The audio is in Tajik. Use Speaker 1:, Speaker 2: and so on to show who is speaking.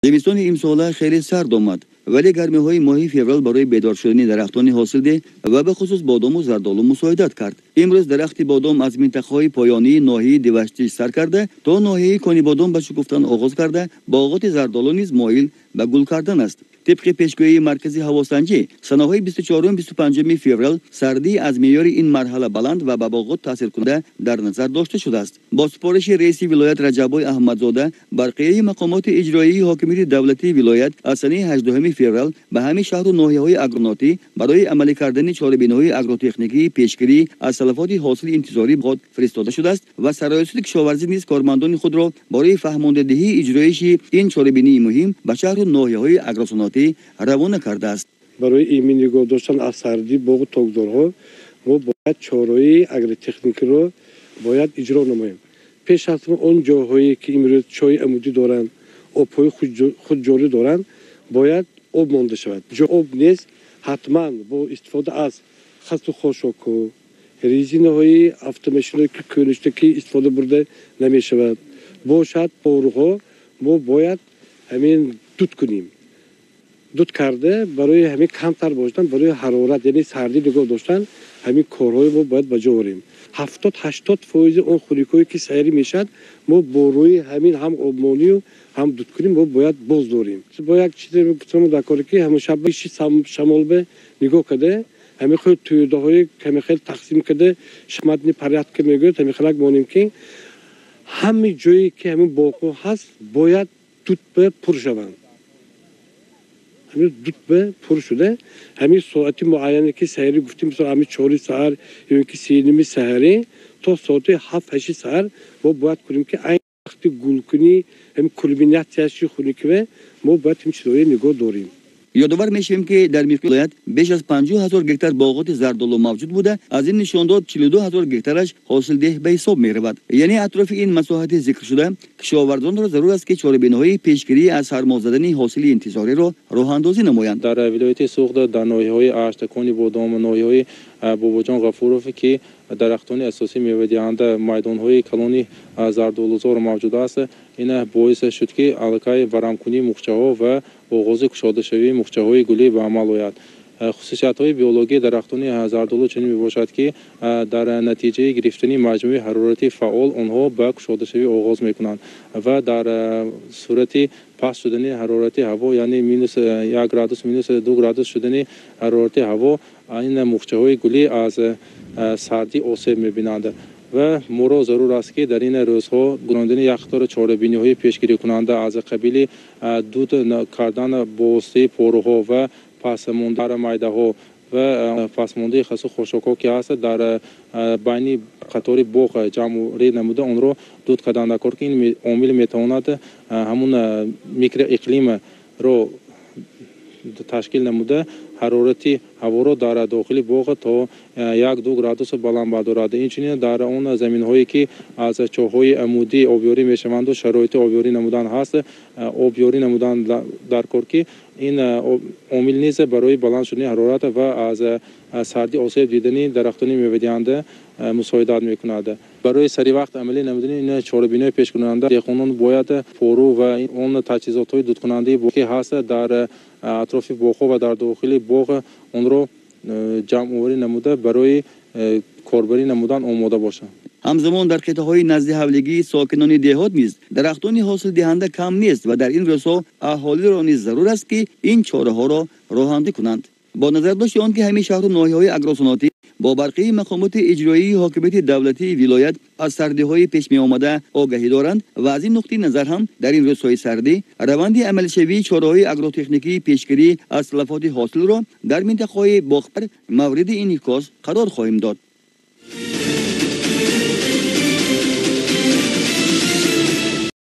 Speaker 1: Зимистони имсола хеле сард омад, вале гармиҳои моҳи феврал барои бедор шудани дарахтони ҳосилдеҳ ва бахусус бодому зардолу мусоидат кард. Имрӯз дарахти бодом аз минтақаҳои поёнии ноҳияи Деваштич сар карда то ноҳияи Конибодом ба шукуфтан оғоз карда, боғоти зардолу низ моил ба гул кардан аст. Тибқи пешгӯии маркази ҳавосанҷӣ, санаҳои 24-25 феврал сардӣ аз меъёри ин марҳала баланд ва ба боғот таъсиркунанда дар назар дошта шудааст. Бо супориши раиси вилоят Раҷаббой Аҳмадзода, барқияи мақомоти иҷроияи ҳокимияти давлатии вилоят аз санаи 18 феврал ба ҳамаи шаҳру ноҳияҳои агронотӣ барои амалӣ кардани чорабиниҳои агротехникии пешгирӣ аз талафоти ҳосили интизорӣ боғот фиристода шудааст ва сарраёсати кишоварзӣ низ кормандони худро барои фаҳмондадиҳии иҷроиши ин чорабинии муҳим ба шаҳру ноҳияҳои агросаноатӣ равона кардааст.
Speaker 2: Барои эмин нигоҳ доштан аз сардӣ боғу токзорҳо мо бояд чораҳои агротехникиро бояд иҷро намоем. Пеш аз он ҷойҳое ки имрӯз чои амудӣ доранд, обҳои худҷорӣ доранд, бояд об монда шавад. Ҷо об нест, ҳатман бо истифода аз хасу хошоку, резинаҳои автомашинаҳое ки кӯништа ки истифода бурда намешавад, бошад порӯҳо мо бояд ҳамин дуд кунем. Дуд карда барои ҳамин камтар бошдан, барои ҳарорат, яъне сардӣ нигоҳ доштан, ҳамин корҳои мо бояд ба ҷо орем. 70-80 фоизи он хунукиҳое ки сайрӣ мешавад, мо бо рӯи ҳамин ҳам обмонию ҳам дудкунӣ мо бояд боз дорем. Бо як чизе гуфтам дар коре ки ҳамон шаб шамол бе нигоҳ карда, ҳамин худ тӯдаҳои каме хел тақсим карда, шамадни порядка мегӯяд, ҳамин хелак монем ки ҳаме ҷое ки ҳамин боғҳо ҳаст, бояд дуд бе пур шаванд. Ҳамин дуд бе пур шуда, ҳамин соати муайяне ки саҳарӣ гуфтем, мисол ҳамин 4 саҳар ё ки 3:30 саҳарӣ то соати 7-8 саҳар мо бояд кунем ки айн вақти гулкунӣ, ҳамин кулминатсияши хунукиве мо бояд ҳамин чизҳое нигоҳ дорем.
Speaker 1: Ёдовар мешавем ки дар вилоят беш аз 50 ҳазор гектар боғоти зардолу мавҷуд буда, аз ин нишондод 42 ҳазор гектараш ҳосилдеҳ ба ҳисоб меравад. Яъне атрофи ин масоҳати зикршуда кишоварзонро зарур аст ки чорабиниҳои пешгирӣ аз сармо задани ҳосили интизориро роҳандозӣ намоянд.
Speaker 3: Дар вилояти Суғд дар ноҳияҳои Ашт, Конибодом, ноҳияҳои Бобоҷон Ғафуров ки дарахтони асосии мевадиҳанда майдонҳои калони зардолузор мавҷуд аст, ин боис шуд ки аллакай варамкунии мухчаҳо ва оғози кушодашавии мухчаҳои гулӣ ба амал ояд. Хусусиятҳои биологии дарахтони зардолу чунин мебошад ки дар натиҷаи гирифтани маҷмӯи ҳарорати фаъол онҳо ба кушодашавӣ оғоз мекунанд ва дар сурати паст шудани ҳарорати ҳаво, яъне минус 1 градус, минус 2 градус шудани ҳарорати ҳаво, ин мухчаҳои гулӣ аз сардӣ осеб мебинанд. Ва моро зарур аст ки дар ин рӯзҳо гузарондани як қатор чорабиниҳои пешгирикунанда аз қабили дуд кардан бо воситаи порӯҳо ва пасмондаи майдаҳо ва пасмондаи хасу хошокҳо ки ҳаст дар байни қатори боғ ҷамъ намуда онро дуд кардан даркор, ки ин омил метавонад ҳамун микроиқлимро ташкил намуда ҳарорати ҳаворо дар дохили боғ то 1-2 градус баланд бардорад. Инчунин дар он заминҳое ки аз чоҳҳои амудӣ обёрӣ мешаванду шароити обёрӣ намудан ҳаст, обёрӣ намудан даркор, ки ин омил низ барои баланд шудани ҳарорат ва аз сардӣ осеб дидани дарахтони мевадиҳанда мусоидат мекунад. Барои саривақт амалӣ намудани ин чорабиниҳои пешкунанда деҳқонон бояд порӯ ва он таҷҳизотҳои дудкунандаи ки ҳаст дар атрофи боғҳо ва дар дохили боғ онро ҷамъоварӣ намуда барои корбарӣ намудан омода бошанд.
Speaker 1: Ҳамзамон дар қитъаҳои назди ҳавлигии сокинони деҳот низ дарахтони ҳосилдиҳанда кам нест ва дар ин рӯзҳо аҳолиро низ зарур аст ки ин чораҳоро роҳандӣ кунанд. Бо назардошти он ки ҳамин шаҳру ноҳияҳои агросаноатӣ бо барқии мақомоти иҷроии ҳокимияти давлатии вилоят аз сардиҳои пеш меомада огаҳӣ доранд ва аз ин нуқтаи назар ҳам дар ин рӯзҳои сардӣ раванди амалишавии чораҳои агротехникии пешгирӣ аз талафоти ҳосилро дар минтақаҳои боғпар мавриди инъикос қарор хоҳем дод.